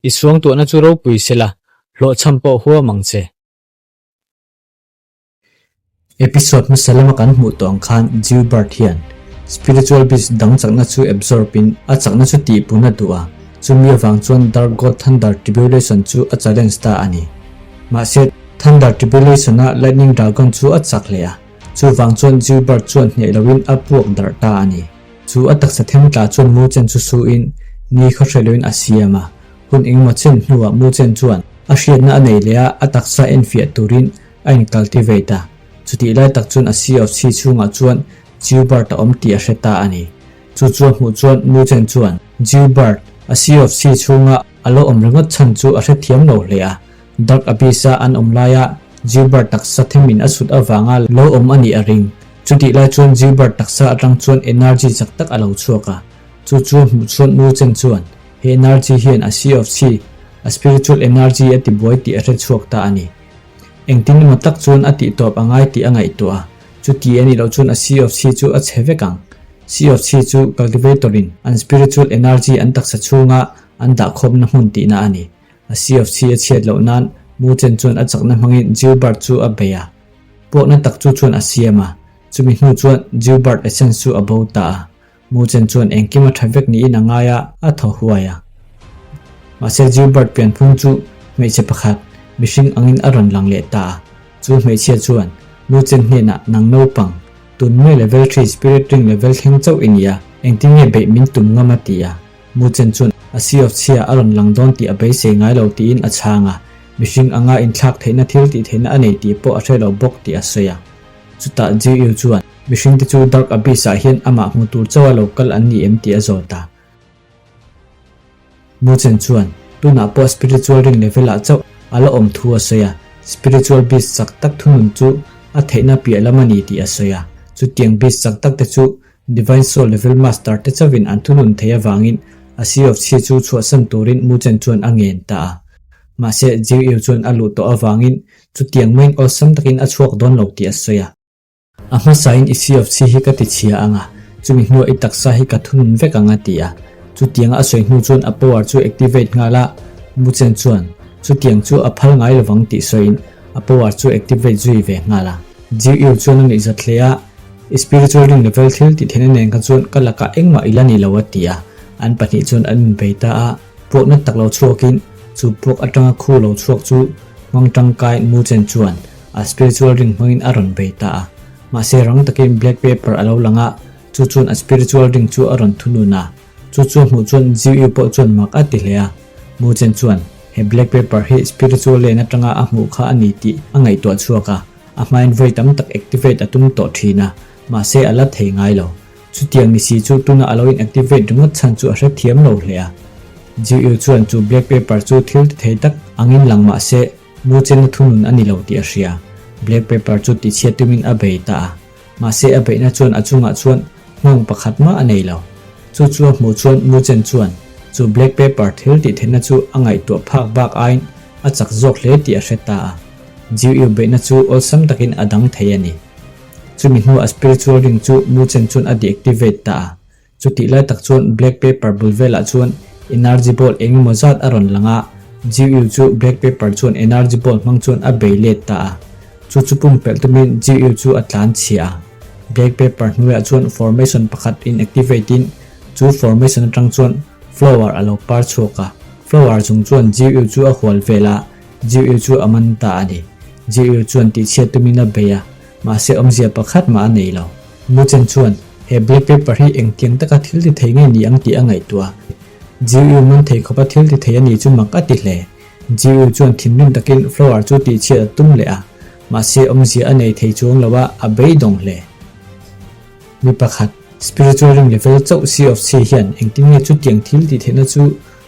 I suangtuahna chu ropui sela, hlawhchham pawh huam ang che. Episode hmasa lama kan hmuh tawh ang khan Gilbert hian spiritual beast dang chakna chu absorb in a chakna chu tihpun a duh a, chumi avang chuan Dark God Thunder Tribulation chu a challenge ta a ni. Mahse, Thunder Tribulation a Lightning Dragon chu a chak hle a, chuvang chuan Gilbert chuan hneh loin a puak darh ta a ni. Chu a taksa them tla chuan mu chen chu su in ni khaw hre loin a siam a, hun engemaw chen hnuah mu chen chuan a hriatna a nei leh a, a taksa enfiah turin a in cultivate a. Chutih lai tak chuan a sea of chhi chhungah chuan Gilbert a awm tih a hre ta a ni. Chu chu a hmuh chuan mu chen chuan Gilbert a sea of chhi chhunga a lo awm ringawt chhan chu a hrethiam lo hle a. Dark Abyss a an awm laia Gilbert taksa themin a sut avanga lo awm a nih a ring. Chutih lai chuan Gilbert taksa atang chuan energy chak tak a lo chhuak a, chu chu hmuh chuan Mu Chen chuan he energy hian a Sea of Chi, a spiritual energy a ti buai tih a hre chhuak ta a ni. Engtin emaw tak chuan a tih tawp a ngai tih a ngaihtuah a, chuti a nih loh chuan a Sea of Chi chu a chhe vek ang. Sea of Chi chu cultivator in an spiritual energy an taksa chhunga an dahkhawmna hmun tihna a ni. A Sea of Chi a chhiat loh nan Mu Chen chuan a chakna hmangin Gilbert chu a bei a. Pawhna tak chu chuan a siam a, chumi hnu chuan Gilbert essence chu a bo ta a. Mu Chen chuan engkim a tha vek niin a ngai a, a thaw huai a. Mahse Gilbert pianphung chu hmeichhe pakhat, mihring angin a rawn lang leh ta a. Chu hmeichhia chuan Mu Chen hnenah nang naupang, tun mai level three spirit ring level thleng chauh i ni a, engtin nge beih min tum ngam a ti a. Mu Chen chuan a sea of chhia a rawn lang dawn tih a beisei ngai lo tiin a chhang a, mihring anga inthlak theihna thil tih theihna a nei tih pawh a hre lo bawk tih a sawi a. Chutah Ji Yu chuan mihringte chu Dark Abyss ah hian amah hmu tur chauha lo kal an ni em tih a zawt a. Mu Chen chuan tunah pawh spiritual ring level ah chauh a la awm thu a sawi a, spiritual beast chak tak thunun chu a theihna piah lam a ni tih a sawi a. Chutiang beast chak tak te chu Divine Soul Level Master te chauhin an thunun thei avangin a Sea of Chi chu chhuahsan turin Mu Chen chuan a ngen ta a. Mahse, Jiu Yu chuan a luh tawh avangin chutiang maiin awlsam takin a chhuak dawn lo tih a sawi a. A hmasain i Sea of Chi hi ka ti chhia ang a, chumi hnuah i taksa hi ka thunun vek ang a ti a. Chutianga a sawi hnu chuan a power chu activate nghal a, Mu Chen chuan chutiang chu a phal ngai lovang tih sawiin a power chu activate zui ve nghal a. Jiu Yu chuan a nuihzat hle a. I spiritual ring level thil tih theihna nen kha chuan ka lakah engmah i la ni lo a ti a, an pahnih chuan an inbei ta a, puakna tak lo chhuakin chu puak atanga khu lo chhuak chu hmang tangkai Mu Chen chuan a spiritual ring hmangin a rawn bei ta a, mahse rang takin black paper a lo lang a, chu chuan a spiritual ring chu a rawn thunun a, chu chu hmuh chuan Jiu Yu pawh chuan mak a ti hle a, Mu Chen chuan he black paper hi spiritual lane atanga a hmuh kha a ni tih a ngaihtuah chhuak a. A hmain vawi tam tak activate a tum tawh thin a, mahse a la thei ngai lo. Chutiang ni si chu tuna a lo in activate ringawt chhan chu a hrethiam lo hle a. Jiu chuan chu black paper chu thil ti thei tak angin lang mahse mu chena thunun a ni lo tih a hria. Black paper chu tichhiat tumin a bei ta a, mahse a beihna chuan a chungah chuan nghawng pakhat mah a nei lo. Chu chu a hmuh chuan mu chen chuan chu black paper thil tih theihna chu a ngaihtuah phak bak aiin a chak zawk hle tih a hre ta a. Jiu beihna chu awlsam takin a dang thei a ni. Chumi hnuah spiritual ring chu Mu Chen chuan a deactivate ta a. Chutih lai tak chuan black paper bul velah chuan energy ball eng emaw zat a rawn lang a, Jiu chu black paper chuan energy ball hmang chuan a bei let ta a. Chu chu pumpelh tumin Jiu chu a tlan chhia a. Black paper hnuaiah chuan formation pakhat in activate in chu formation atang chuan flower a lo par chhuak a. Flower chung chuan Jiu chu a hual vel a. Jiu chu a man ta a ni. Jiu chuan tihchhiat tumin a bei a, mahse awmzia pakhat mah a nei lo. Mu Chen chuan he black paper hi engtiang taka thil ti thei nge ni ang tih a ngaihtuah a. Jiu man thei khawpa thil ti thei a ni chu mak a ti hle. Jiu chuan thinrim takin flower chu tihchhiat a tum leh a, mahse awmzia a nei thei chuang lo a, a beidawng hle. Mi pakhat, spiritual ring level chauh si of si hian engtin nge chutiang thil tih theihna chu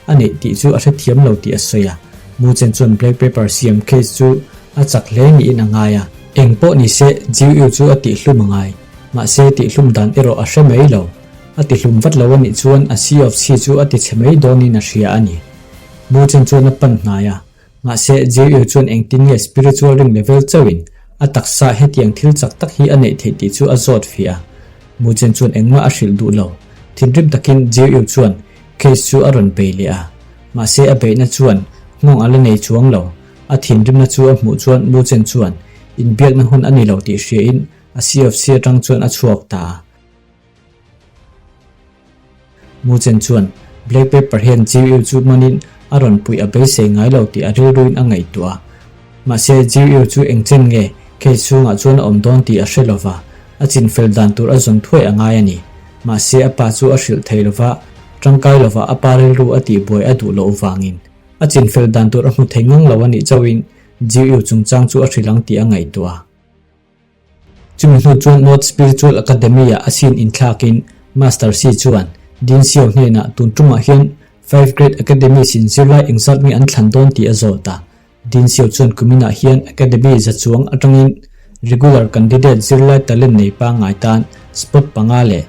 a neih tih chu a hrethiam lo tih a sawi a. Mu Chen chuan black paper siam case chu a chak hle niin a ngai a. Eng pawh ni se, Jiu Yu chu a tihhlum a ngai. Mahse, tihhlum dan erawh a hre mai lo. A tihlum vat lo a nih chuan a Sea of Chi chu a tichhe mai dawnin a hria a ni. Mu Chen chuan a pan hnai a. Mahse, Jiu Yu chuan engtin nge spiritual ring level chauhin a taksa hetiang thil chak tak hi a neih theih tih chu a zawt fiah a. Mu Chen chuan engmah a hrilh duh lo. Thinrim takin Jiu Yu chuan case chu a rawn bei leh a. Mahse a beihna chuan nghawng a la nei chuang lo. A thinrimna chu a hmuh chuan Mu Chen chuan inbiakna hun a ni lo tih hriain a CFC atang chuan a chhuak ta a. Mu Chen chuan Black Pepper hian Jiu Yu chu manin a rawn puih a beisei ngai lo tih a rilruin a ngaihtuah a. Mahse Jiu Yu chu eng chen nge case chhungah chuan a awm dawn tih a hre lova, a chinfel dan tur a zawn thuai a ngai a ni. Mahse a pa chu a hrilh thei lova, tangkai lova a pa rilru a tihbuai a duh loh vangin a chinfel dan tur a hmu thei ngang lo a nih chauhin Jiu Yu chungchang chu a hrilh ang tih a ngaihtuah a. Chumi hnu chuan North Spiritual Academy-ah a sin inthlakin Master Si chuan Dean Xiao hnenah tun tumah hian Five Great Academies in zirlai engzat nge an thlan dawn tih a zawt a. Dean Xiao chuan kuminah hian Academy za chuang atangin regular candidate zirlai talent nei pangngai tan spot panga leh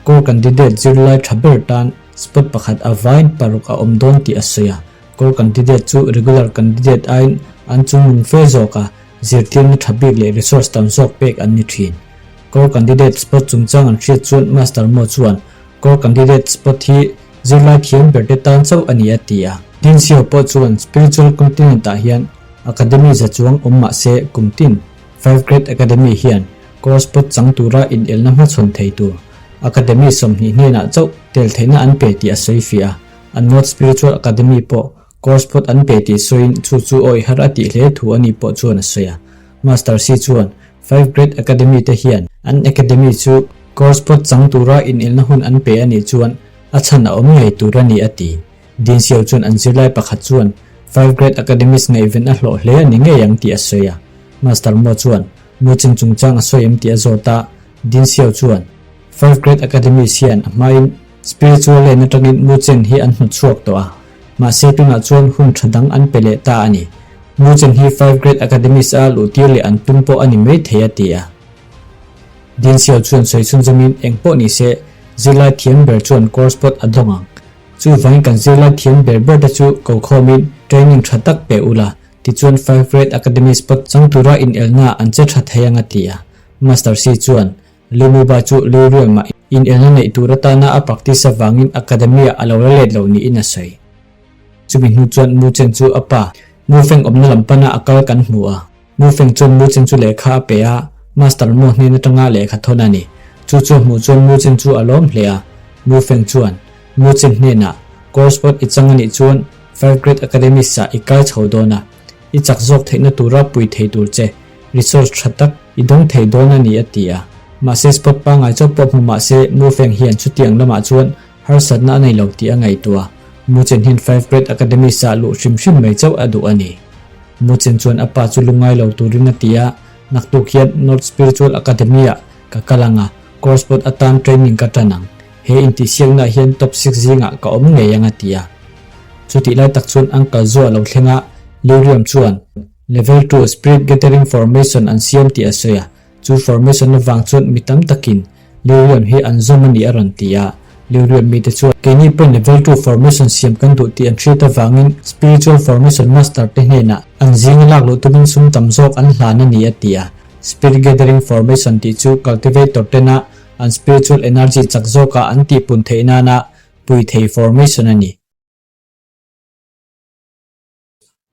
core candidate zirlai tha ber tan spot pakhat a vain paruk a awm dawn tih a sawi a. Core candidate chu regular candidate aiin an chungnung fe zawk a. Zirtirna tha bik leh resource tam zawk pek an ni thin. Core candidate spot chungchang an hriat chuan Master Mo chuan Core candidate spot hi zirlai thiam ber te tan chauh a ni a ti a. Dean Xiao pawh chuan Spiritual Continent ah hian Academy za chuang awm mah se kum tin Five Great Academy hian Core spot chang tura inelna hmachhawn thei tur Academy 20 hnenah chauh tel theihna an pe tih a sawi fiah a. An North Spiritual Academy pawh Course phawt an pe tih sawiin chu chu awih har a tih hle thu a ni pawh chuan a sawi a. Master Si chuan Five Great Academy te hian an academy chu course phawt chang tura inelna hun an pe a nih chuan a chhan a awm ngei tur a ni a ti. Dean Xiao chuan an zirlai pakhat chuan Five Great Academies ngaihven a hlawh hle a ni ngei ang tih a sawi a. Master Mo chuan Mu Cheng chungchang a sawi em tih a zawt a, Dean Xiao chuan Five Great Academies hian a hmain Spiritual lane atangin Mu Chen hi an hnawtchhuak tawh a, mahse tunah chuan hun tha dang an pe leh ta a ni. Mu Chen hi Five Great Academies a luhtir leh an tum pawh a ni mai thei a ti a. Dean Xiao chuan sawi chhunzawmin eng pawh ni se, zirlai thiam ber chuan course pawt a dawng ang. Chuvangin kan zirlai thiam ber ber te chu kokhawmin training tha tak pe ula, tichuan Five Great Academies pawt chang tura inelna an che tha thei ang a ti a. Master Xi chuan Limuba chu Lurium-ah inelna neih tur atana a practice avangin academy-ah a lo la let lo niin a sawi. Chumi hnu chuan Mu Chen chu a pa, Mu Feng awmna lam pana a kal kan hmu a. Mu Feng chuan Mu Chen chu lehkha a pe a, Master Mo hnen atanga lehkha thawn a ni. Chu chu a hmuh chuan Mu Chen chu a lawm hle a. Mu Feng chuan Mu Chen hnenah, Course pawt i chang a nih chuan Five Great Academies-ah i kai chho dawn a, i chak zawk theihna tura pui thei tur che resource tha tak i dawng thei dawn a ni a ti a. Mahse spot pangngai chauh pawh hmu mahse Mu Feng hian chutiang lamah chuan harsatna a nei lo tih a ngaihtuah. Mu Chen hian Five Great Academy sah luh hrim hrim mai chauh a duh a ni. Mu Chen chuan a pa chu lungngai lo turin a ti a, Naktuk hian North Spiritual Academy ah ka kal ang a, course spot atan training ka tan ang. He intihsiaknaah hian top six zingah ka awm ngei ang a ti a. Chutih lai tak chuan Uncle Zua a lo thleng a, Liurium chuan Level 2 Spirit Gathering Formation an siam tih a sawi a, chu formation avang chuan mi tam takin Liurium hi an zawm a ni a rawn ti a. Liurium mite chuan keini pawhin Level 2 Formation siam kan duh tih an hriat avangin Spiritual Formation Master te hnenah an zinga lak luh tumin sum tam zawk an hlan a ni a ti a. Spirit Gathering Formation tih chu cultivator tena an spiritual energy chak zawka an tihpun theih nana pui thei formation a ni.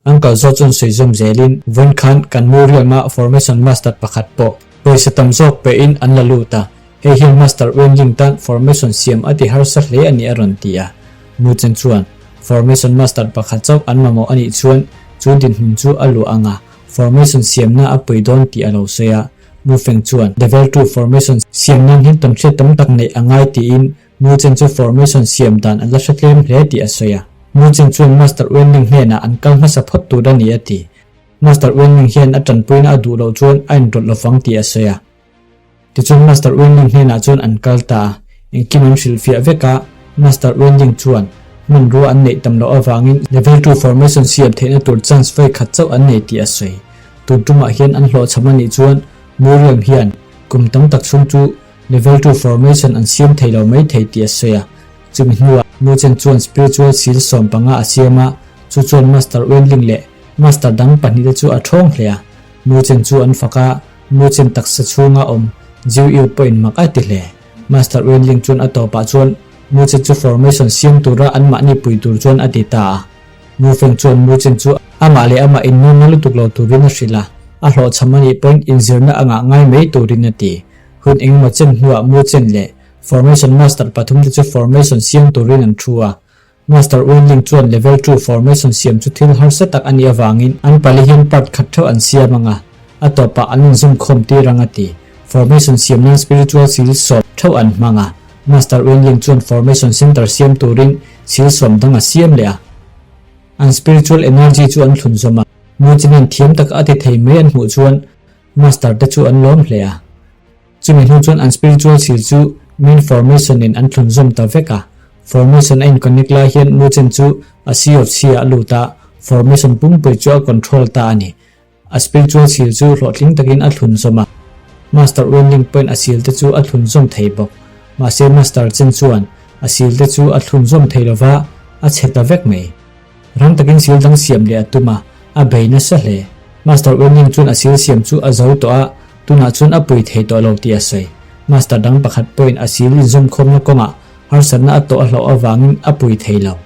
An kal zawk chuan sawi zawm zelin vawiin khan kan Muriam-a formation master pakhat pawh pawisa tam zawk pehin an la lut a, hei hian Master Wenjing tan formation siam a ti harsa hle a ni a rawn ti a. Muchen chuan formation master pakhat chauh an mamawh a nih chuan chu dinhmun chu a luah ang a, formation siamna a pui dawn tih a lo sawi a. Mu Feng chuan Level 2 formation siam nan hian tawnhriat tam tak neih a ngai tiin Mu Chen chu formation siam dan an la hre tlem hle tih a sawi a. Mu Chen chuan Master Wenling hnenah an kal hmasa phawt tur a ni a ti. Master Wenling hian a tanpuina a duh loh chuan a inrawlh lovang tih a sawi a. Tichuan Master Wenling hnenah chuan an kal ta a, engkim an hrilhfiah vek a, Master Wenling chuan hmanrua an neih tam loh avangin Level 2 formation siam theihna tur chance vawi khat chauh an nei tih a sawi. Tun tumah hian an hlawhchham a nih chuan Muriam hian kum tam tak chhung chu Level 2 formation an siam thei lo mai thei tih a sawi a. Chumi hnuah Mu Chen chuan spiritual seal 15 a siam a, chu chuan Master Wenling leh Master dang pahnihte chu a thawng hle a. Mu Chen chu an fak a, Mu Chen taksa chhunga awm Jiu Yu pawhin mak a ti hle. Master Wenling chuan a tawpah chuan Mu Chen chu formation siam tura anmahni pui tur chuan a ti ta a. Mu Feng chuan Mu Chen chu amah leh amah innunna lutuk lo turin a hrilh a, a hlawhchham a nih pawhin inzirna a ngah ngai mai turin a ti. Hun engemaw chen hnuah Mu Chen leh Formation Master pathumte chu formation siam turin an thu a. Master Wenling chuan Level Two formation siam chu thil harsa tak a nih avangin an pali hian part khat theuh an siam ang a, a tawpah an inzawm khawm tir ang a ti. Formation siam nan spiritual sil sawm theuh an hmang a, Master Wenling chuan formation center siam turin sil sawm dang a siam leh a. An spiritual energy chu an thlun zawm a, Muchinan thiam taka a ti thei mai an hmuh chuan Master te chu an lawm hle a. Chumi hnu chuan an spiritual sil chu main formation in an thlun zawm ta vek a. Formation a in-connect lai hian Muchen chu a Sea of Sea ah a lut a, formation pumpui chu a control ta a ni. A spiritual sil chu hlawhtling takin a thlun zawm a. Master Wenling pawhin a sil te chu a thlun zawm thei bawk. Mahse Master Chen chuan a sil te chu a thlun zawm thei lova, a chhe ta vek mai. Rang takin sil dang siam leh a tum a, a bei nasa hle. Master Wenling chuan a sil siam chu a zo tawh a, tunah chuan a pui thei tawh lo tih a sawi. Master dang pakhat pawhin a sil inzawmkhawmna kawngah harsatna a tawh a hlauh avangin a pui thei lo.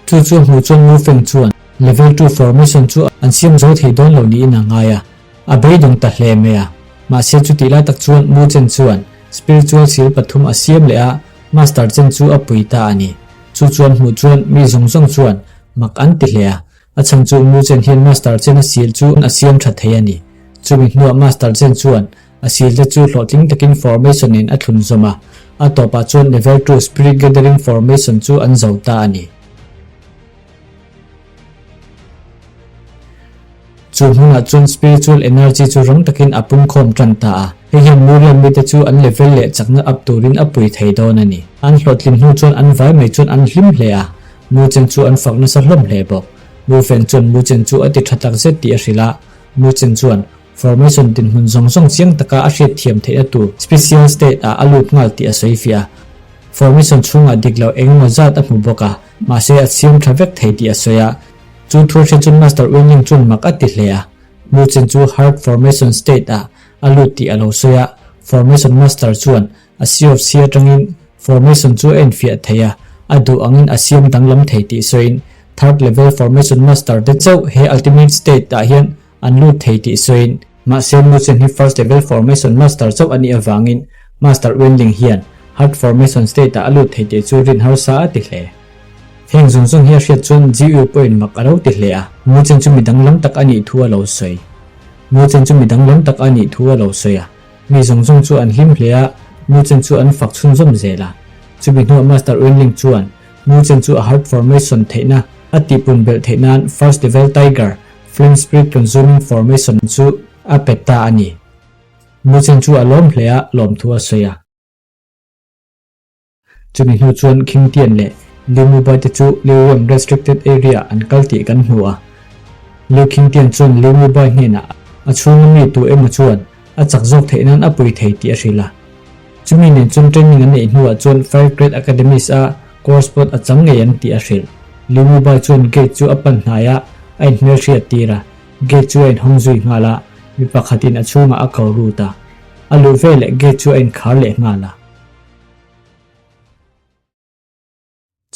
Chu chu a hmuh chuan Mu Feng chuan Level Two Formation chu an siam zo thei dawn lo niin a ngai a, a beidawng ta hle mai a. Mahse chutih lai tak chuan Mu Chen chuan Spiritual sil pathum a siam leh a, Master Chen chu a pui ta a ni. Chu chuan hmuh chuan mi zawng zawng chuan mak an ti hle a, a chhan chu Mu Chen hian Master Chen a sil chu a siam tha thei a ni. Chumi hnuah Master Chen chuan a sil te chu hlawhtling takin formation in a thlun zawm a, a tawpah chuan Level Two Spirit Gathering Formation chu an zo ta a ni. Chu hmunah chuan spiritual energy chu rang takin a pungkhawm tan ta a, hei hian Muriel mite chu an level leh chakna up turin a pui thei dawn a ni. An hlawhtlin hnu chuan an vai mai chuan an hlim hle a, Mu Chen chu an fak nasa hlawm hle bawk. Mu Feng chuan Mu Chen chu a ti tha tak zet tih a hrilh a, Mu Chen chuan formation dinhmun zawng zawng chiang taka a hriat thiam theihna tur special state ah a lut nghal tih a sawi fiah a. Formation chhungah dik loh engemaw zat a hmu bawk a, mahse a siam tha vek thei tih a sawi a. Chu thu hre chuan Master Wenling chuan mak a ti hle a. Mu Chen chu Heart Formation State ah a lut tih a lo sawi a, Formation Master chuan a Sea of Sea atangin Formation chu a enfiah thei a, a duh angin a siam danglam thei tih sawiin Third Level Formation Master te chauh he Ultimate State ah hian an lut thei tih sawiin mahse Mu Chen hi First Level Formation Master chauh a nih avangin Master Wenling hian Heart Formation State ah a lut thei tih chu rin harsa a ti hle. Heng zawng zawng hi a hriat chuan GU pawhin mak a lo ti hle a, Mu Chen chu mi danglam tak a nih thu a lo sawi. Mu Chen chu mi danglam tak a nih thu a lo sawi a, mi zawng zawng chu an hlim hle a, Mu Chen chu an fak chhunzawm zel a. Chumi hnuah Master Wenling chuan Mu Chen chu a Heart Formation theihna a tihpun belh theih nan First Level Tiger Flame Spirit Consuming Formation chu a pe ta a ni. Mu Chen chu a lawm hle a, lawmthu a sawi a. Chumi hnu chuan Khingtian leh Liu Mubai te chu Liu Ram Restricted Area an kal tih kan hmu a. Liu Khingtian chuan Liu Mubai hnenah a chhunga mi tu emaw chuan a chak zawk theih nan a pui thei tih a hrilh a. Chumi nen chuan training an neih hnuah chuan Five Great Academies a course pawt a chang ngei ang tih a hrilh. Liu Mubai chuan gate chu a pan hnai a, a inhmelhriat tir a. Gate chu a inhawng zui nghal a, mi pakhatin a chhungah a ko lut a. A luh veleh gate chu a inkhar leh nghal a.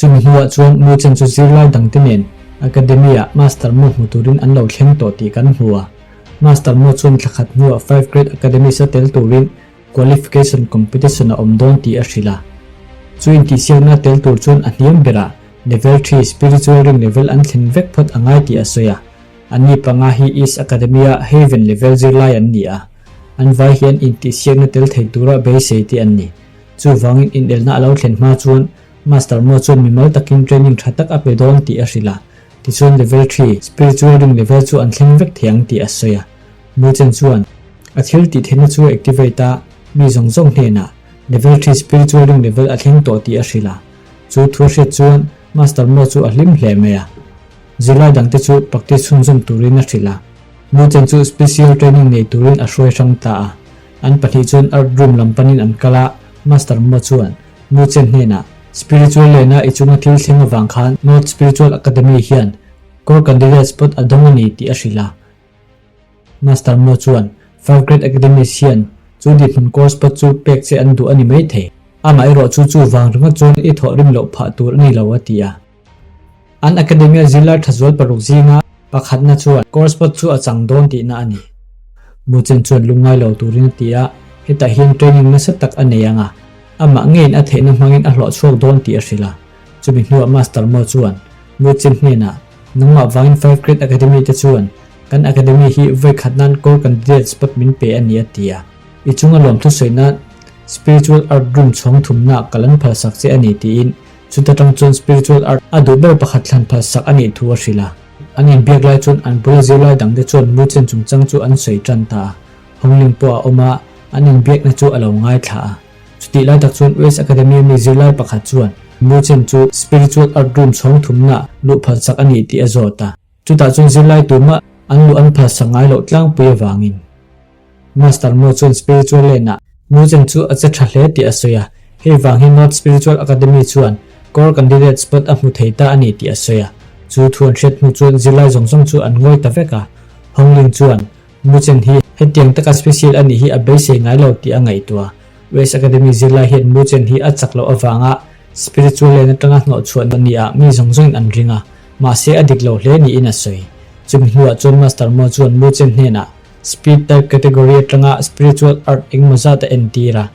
Chumi hnuah chuan Mu Chen chu zirlai dangte nen Academy-ah Master Mo hmu turin an lo thleng tawh tih kan hmu a. Master Mo chuan thla khat hnuah Five Great Academies-a tel turin Qualification Competition a awm dawn tih a hrilh a. Chu intihsiakna tel tur chuan a hniam berah Level Three Spiritual Ring Level an thlen vek phawt a ngai tih a sawi a. Anni panga hi East Academy-a Haven Level zirlai an ni a. An vai hian intihsiakna tel thei tura beisei te an ni. Chuvangin inelna a lo thlen hma chuan Master Mo chuan mimal takin training tha tak a pe dawn tih a hrilh a, tichuan Level Three, Spiritual Ring Level chu an thleng vek thei ang tih a sawi a. Mu Chen chuan a thil tih theihna chu a activate a, mi zawng zawng hnenah Level Three Spiritual Ring Level a thleng tawh tih a hrilh a. Chu thu a hriat chuan Master Mo chu a hlim hle mai a. Zirlai dangte chu practice chhunzawm turin a hrilh a. Mu Chen chu special training nei turin a hruai hrang ta a. An pahnih chuan art room lam panin an kal a, Master Mo chuan Mu Chen hnenah, Spiritual lena i chunga thil thleng avang khan North Spiritual Academy hian Core Candidate spot a dawng a ni tih a hrilh a. Master Mo chuan, Five Great Academies hian chu dinhmun core spot chu pek che an duh a ni maithei. Amaherawh chu chuvang ringawt chuan i thawhrim loh phah tur a ni lo a ti a. An Academia zirlai thazual paruk zinga pakhatna chuan course spot chu a chang dawn tihna a ni. Muchen chuan lungngai lo turin a ti a, hetah hian training nasa tak a nei ang a, amah ngeiin a theihna hmangin a hlawh chhuak dawn tih a hrilh a. Chumi hnuah Master Mo chuan Muchen hnenah, Nangmah vangin Five Great Academy te chuan kan Academy hi vawi khat nan core candidate spot min pe a ni a ti a. I chunga lawmthu sawi nan Spiritual Art Room chhawng thumna kal an phalsak che a ni tiin Chuta tang chuan spiritual art a duh ber pakhat thlan phal sak a nih thu a hrilh a. An inbiak lai chuan an bula zirlai dangte chuan Muchen chungchang chu an sawi tan ta a. Hongling pawh a awm a, an inbiakna chu a lo ngaithla a. Chutih lai tak chuan West Academy ami zirlai pakhat chuan Muchen chu spiritual art room chhawng thumna luh phal sak a nih tih a zawt a. Chutah chuan zirlai tumah an luh an phal sak ngai loh tlangpui avangin Master Mo chuan spiritual lane ah Muchen chu a che tha hle tih a sawi a, hei vang hi North Spiritual Academy chuan core candidate spot a hmu thei ta a ni tih a sawi a. Chu thu an hriat hnu chuan zirlai zawng zawng chu an ngawi ta vek a. Hongling chuan Muchen hi hetiang taka special a nih hi a beisei ngai lo tih a ngaihtuah. West Academy zirlai hian Muchen hi a chak loh avanga spiritual lane atanga hnawhchhuah ni ah mi zawng zawngin an ring a, mahse a dik lo hle niin a sawi. Chumi hnuah chuan Master Mo chuan Muchen hnenah Speed type category atanga spiritual art engmaw zat a entir a,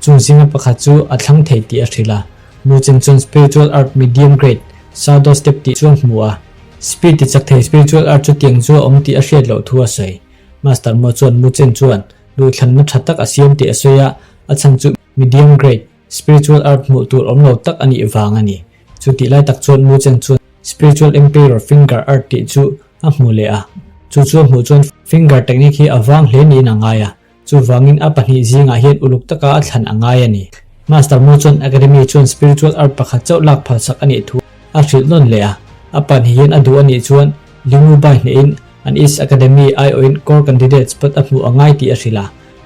chung zinga pakhat chu a thlang thei tih a hrilh a. Muchen chuan spiritual art medium grade, shadow step tih chu a hmu a. Speed ti chak thei spiritual art chu tiang chu a awm tih a hriat loh thu a sawi. Master Mo chuan Muchen chuan duhthlanna tha tak a siam tih a sawi a, a chhan chu medium grade, Spiritual art hmuh tur awm lo tak a nih vang a ni. Chu tih lai tak chuan Muchen chuan Spiritual Emperor Finger Art tih chu a hmu leh a. Chu chu a hmuh chuan Finger technique hi a vang hle niin a ngai a, chuvangin a pahnih zingah hian uluk taka a thlan a ngai a ni. Master Mo chuan Academy chuan Spiritual Art pakhat chauh lak phalsak a nih thu a hrilh nawn leh a. A pahnih hian a duh a nih chuan Lingu Bai hnehin an East Academy aiawhin Core Candidate spot a hmuh a ngai tih a hrilh a,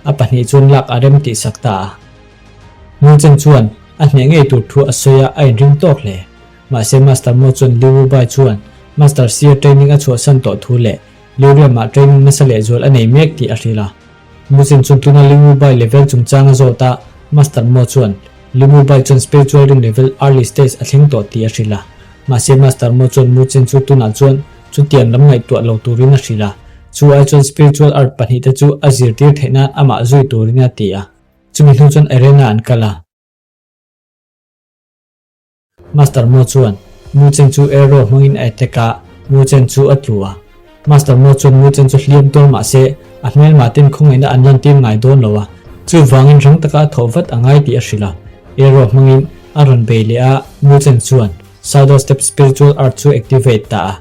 a pahnih chuan lak a rem tih sak ta a. Muchen chuan a hneh ngei tur thu a sawi a, a inring tawk hle. Mahse Master Mo chuan Liu Wubai chuan Master Xia training a chhuahsan tawh thu leh Liu Riamah training nasa lehzual a nei mek tih a hrilh a. Muchen chuan tuna Liu Wubai level chungchang a zawt a, Master Mo chuan Liu Wubai chuan spiritual ring level early stage a thleng tawh tih a hrilh a. Mahse Master Mo chuan Muchen chu tunah chuan chutiang lam ngaihtuah lo turin a hrilh a, chu ai chuan spiritual art pahnihte chu a zirtir theih nan amah zui turin a ti a. Chumi hnu chuan arena an kal a. Master Mo chuan Mu Chen chu arrow hmangin a attack a, Mu Chen chu a tlu a. Master Mo chuan Mu Chen chu hliam tuar mah se a hmelma ten khawngaihna an lantir ngai dawn lo a, chuvangin rang taka a thawh vat a ngai tih a hrilh a. Arrow hmangin a rawn bei leh a, Mu Chen chuan Shadow Step Spiritual Art chu activate ta a.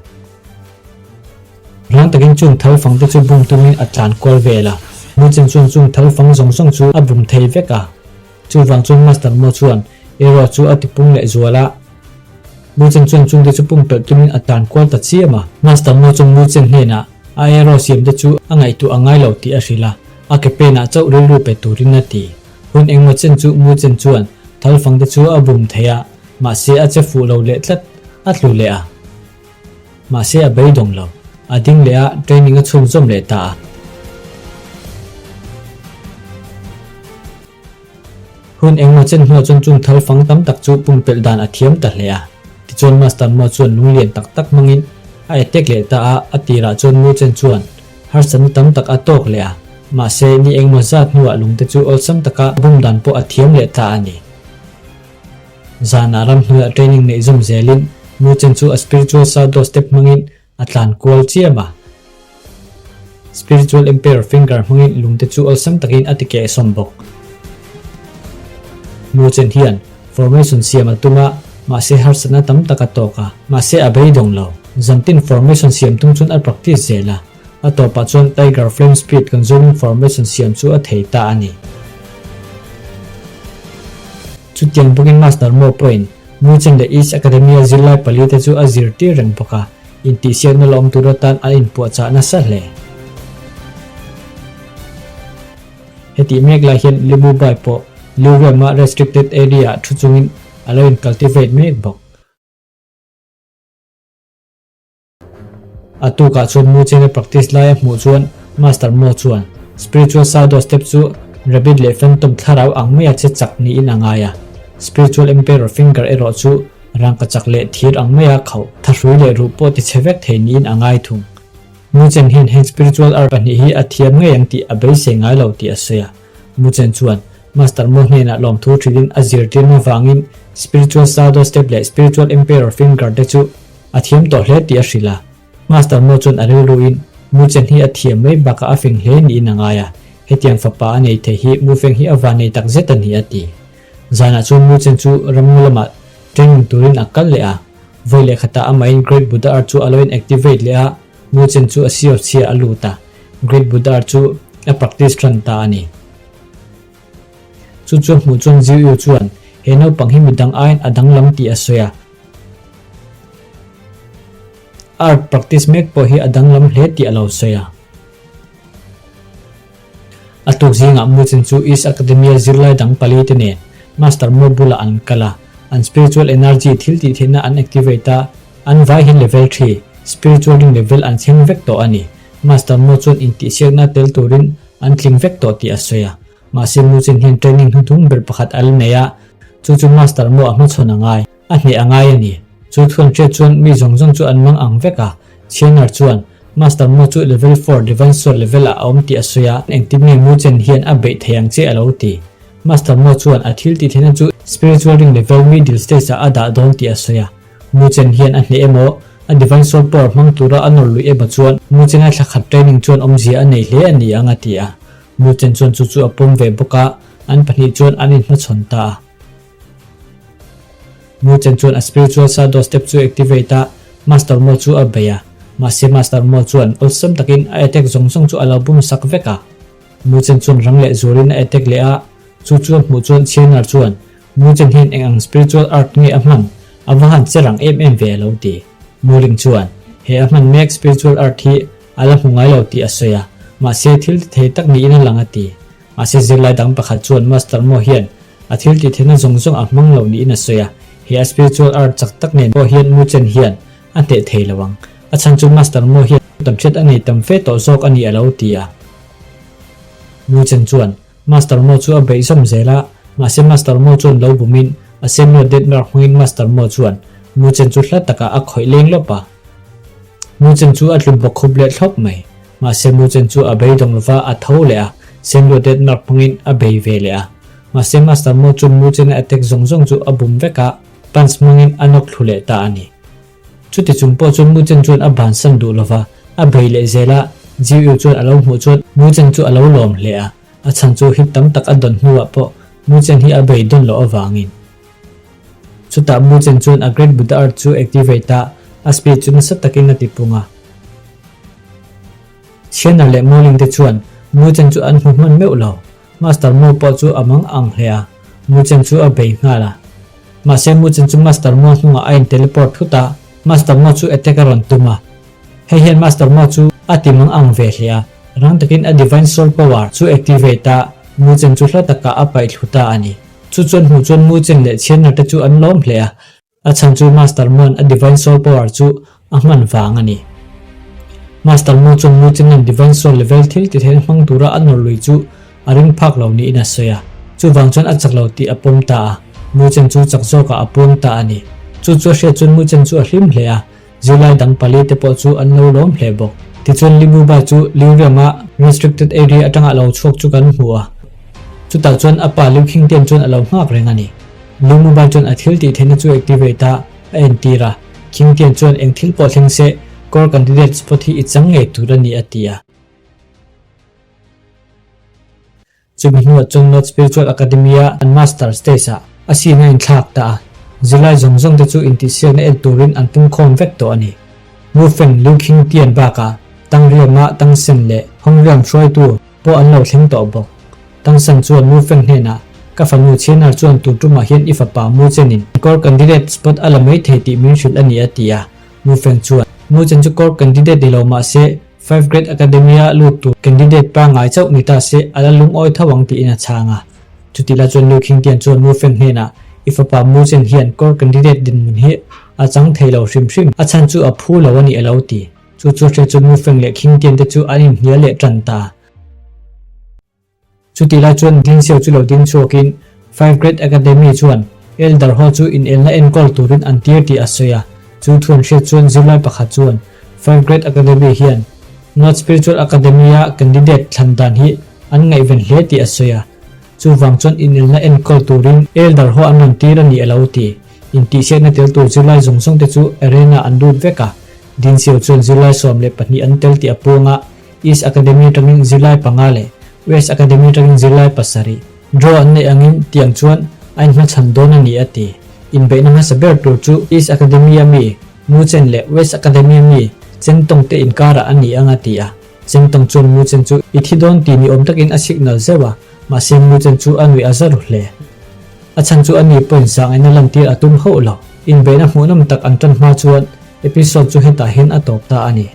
Rang takin chung thal fang te chu bum tumin a tlan kual vel a, Muchen chuan chung thal fang zawng zawng chu a bum thei vek a. Chuvang chuan Master Mo chuan Arrow chu a tipung leh zual a. Muchen chuan chung te chu pumpelh tumin a tlan kual ta chiam a. Master Mo chuan Muchen hnenah a Arrow siam te chu a ngaihtuah a ngai lo tih a hrilh a, a ke penah chauh rilru pe turin a ti. Hun engmaw chen chu Muchen chuan thal fang te chu a bum thei a, mahse a che fuh lo leh tlat, a tlu leh a. Mahse a beidawng lo. A ding leh a, training a chhunzawm leh ta a. Hun engmaw chen hnuah chuan chung thal fang tam tak chu pumpelh dan a thiam ta hle a. Tichuan Master Mo chuan lunglian tak tak hmangin a attack leh ta a, a tirah chuan Mu Chen chuan harsatna tam tak a tawk leh a. Mahse ni engmaw zat hnuah lungte chu awlsam taka bum dan pawh a thiam leh ta a ni. Zanah ramhnuaiah training neih zawm zelin Muchen chu a spiritual shadow step hmangin a tlan kual chiam a. Spiritual Emperor finger hmangin lungte chu awlsam takin a ti kehsawm bawk. Muchen hian formation siam a tum a, mahse harsatna tam tak a tawk a, mahse a beidawng lo. Zantin formation siam tum chuan a practice zel a, a tawpah chuan Tiger Flame Speed consuming formation siam chu a thei ta a ni. Chutiang bawkin Master Mo pawhin Muchen leh East Academy-a zirlai palite chu a zirtir reng bawk a, intihsiakna la awm tur atan an inpuahchah nasa hle. Hetih mek lai hian Limu Bai pawh Liurema Restricted Area-ah thu chungin a lo in-cultivate mek bawk. A tukah chuan Mu Chena practice laia hmuh chuan Master Mo chuan spiritual shadow step chu Rabbit leh Phantom thlarau ang maia che chak niin a ngai a. Spiritual Emperor Finger erawh chu rangkachak leh thir ang maia khauh, thahrui leh ruh pawh tichhe vek thei niin a ngai thung. Muchen hian heng spiritual art pahnih hi a thiam ngei ang tih a beisei ngai lo tih a sawi a. Muchen chuan Master Mo hnenah lawmthu hrilhin a zirtirna vangin spiritual Sado Step leh spiritual Emperor Finger te chu a thiam tawh hle tih a hrilh a. Master Mo chuan a rilruin Muchen hi a thiam mai bakah a fing hle niin a ngai a, hetiang fapa a nei thei hi Mufeng hi a van nei tak zet a ni a ti. Zanah chuan Muchen chu ramngaw lamah training turin a kal leh a, vawi leh khatah amahin Great Buddha Art chu a lo in activate leh a, Muchen chu a siau chhia a lut a, Great Buddha Art chu a practice tan ta a ni. Chu chu a hmuh chuan Ziu Yu chuan he naupang hi midang aiin a danglam tih a sawi a. Art practice mek pawh hi a danglam hle tih a lo sawi a. A tuk zingah Muchen chu East Academia zirlai dang pali te nen Master Mo bulah an kal a, an spiritual energy thil tih theihna an activate a, an vai hian level thi, spiritual ring level an thleng vek tawh a ni. Master Mo chuan intihsiakna tel turin an tling vek tawh tih a sawi a. Mahse Muchen hian training hnuhnung ber pakhat a la nei a, chu chu Master Mo a hmachhawn a ngai. A hneh a ngai a ni. Chu thuan hriat chuan mi zawng zawng chu an mang ang vek a. Chhianar chuan, Master Mo chu level four Divine Sword level ah a awm tih a sawi a, engtin nge Mu Chen hian a beih thei ang che a lo ti. Master Mo chuan a thil tih theihna chu Spiritual Ring level middle stage ah a dah dawn tih a sawi a. Mu Chen hian a hneh emaw, a Divine Sword power hmang tura a nawr luih emaw chuan Mu Chen a thla khat training chuan awmzia a nei hle a ni ang a ti a. Mu Chen chuan chu chu a pawm ve bawk a, an pahnih chuan an inhmachhawn ta a. Mu Chen chuan a spiritual shadow step chu activate a, Master Mo chu a bei a. Mahse Master Mo chuan awlsam takin a attack zawng zawng chu a lo bum sak vek a. Mu Chen chuan rang leh zualin a attack leh a, chu chu a hmuh chuan Chianar chuan Mu Chen hian eng ang spiritual art nge a hman, a va han che rang em em ve a lo ti. Mu Ling chuan he a hman mek spiritual art hi a la hmu ngai lo tih a sawi a, mahse thil ti thei tak niin a lang a ti. Mahse zirlai dang pakhat chuan Master Mo hian a thil tih theihna zawng zawng a hmang lo niin a sawi a, he a spiritual art chak tak nen pawh hian Mu Chen hian a hneh thei lo ang. A chhan chu Master Mo hian tam hriat a nei tam fe tawh zawk a ni a lo ti a. Mu Chen chuan Master Mo chu a beih zawm zel a, mahse Master Mo chuan lo bumin a Samuel Deadmark hmangin Master Mo chuan Mu Chen chu hla takah a khawih leng lawp a. Mu Chen chu a tlu bawk khup leh thlawp mai. Mahse Mu Chen chu a beidawng lova a tho leh a, Samuel Deadmark hmangin a bei ve leh a. Mahse Master Mo chu Mu Chen-a attack zawng zawng chu a bum vek a, punch hmangin a nawk thlu leh ta a ni. Chuti chung pawh chuan Mu Chen chuan a bansan duh lova, a bei leh zel a, Jiu Yu chuan a lo hmuh chuan Mu Chen chu a lo lawm hle a, a chhan chu hip tam tak a dawn hnuah pawh Mu Chen hi a bei dawn loh avangin. Chutah Mu Chen chuan a Great Buddha Art chu activate a, a speed chu nasa takin a tipung a. Chhianar leh Moling te chuan Mu Chen chu an hmu hman meuh lo. Master Mo pawh chu a mang ang hle a, Mu Chen chu a bei nghal a. Mahse Mu Chen chu Master Mo hnungah a in teleport thut a, Master Mo chu attack a rawn tum a. Hei hian Master Mo chu a ti mang ang ve hle a, rang takin a Divine Soul Power chu activate a, Mu Chen chu hla takah a paih thlu ta a ni. Chu chuan hmuh chuan Mu Chen leh Chhianna te chu an lawm hle a, A chhan chu Master Moon a Divine Soul Power chu a hman vang a ni. Master Mo chuan Mu Cheng'an Divine Soul level thil ti theihna hmang tura a nawr lui chu a ring phak lo niin a sawi a. Chuvang chuan a chak lo tih a pawm ta a, Mu Cheng chu chak zawkah a puang ta a ni. Chu chu a hriat chuan Mu Cheng chu a hlim hle a, zirlai dang pali te pawh chu an lo lawm hle bawk. Tichuan Li Mubai chu Liuriam-a Restricted Area atanga lo chhuak chu kan hmu a. Chutah chuan a pa Liu Khingtian chuan a lo nghak reng a ni. Lu mobile chuan a thil tih theihna chu activate a, a entir a. Khingtian chuan eng thil pawh thleng se, core candidate spot hi i chang ngei tur a ni a ti a. Chumi hnuah chuan North Spiritual Academy-a an master stage-ah a sin a inthlak ta a. Zirlai zawng zawng te chu intihsiakna en turin an pungkhawm vek tawh a ni. Mu Feng, Liu Khingtian bakah Tang Riama Tang Sen leh Hong Riam hruaitu pawh an lo thleng tawh bawk. Tangsan chuan Mu Feng hnenah, Ka fanu Chhianar chuan tur tumah hian i fapa Mu Chenin core candidate spot a la mai thei tih min hrilh a ni a ti a. Mu Feng chuan, Mu Chen chu core candidate ni lo mah se, Five Great Academy-a lut tur candidate pangngai chauh ni ta se a la lungawi tho ang tiin a chhang a. Chutih lai chuan Liu Khingtian chuan Mu Feng hnenah, I fapa Mu Chen hian core candidate dinhmun hi a chang thei lo hrim hrim, a chhan chu a phu lo a ni a lo ti. Chu chu hria chu Mu Feng leh Khingtian te chu an inhnial leh tan ta. Chutih lai chuan Ding Xiao chu lo ding chhuakin Five Great Academy chuan Elder ho chu inelna enkawl turin an tir tih a sawi a. Chu thu an hriat chuan zirlai pakhat chuan Five Great Academy hian North Spiritual Academy-a candidate thlan dan hi an ngaihven hle tih a sawi a. Chuvang chuan inelna enkawl turin Elder ho an rawn tir a ni a lo ti. Intihsiakna tel tur zirlai zawng zawng te chu arena an lut vek a. Dinsiau chuan zirlai 12 an tel tih a puang a, East Academy atangin zirlai panga leh West Academy atangin zirlai pasarih draw an neih angin tiang chuan a inhmachhan dawn a ni a ti. Inbeihna hmasa ber tur chu East Academy a mi Mu Chen leh West Academy a mi Chen Tong te inkarah a ni ang a ti a. Chen Tong chuan Mu Chen chu i thi dawn tih ni awm takin a signal zeuh a, mahse Mu Chen chu a nuih a za ru hle. A chhan chu a ni pawhin zahngaihna lantir a tum hauh lo. Inbeihna hmuhnawm tak an tan hma chuan episode chu hetah hian a tawp ta a ni.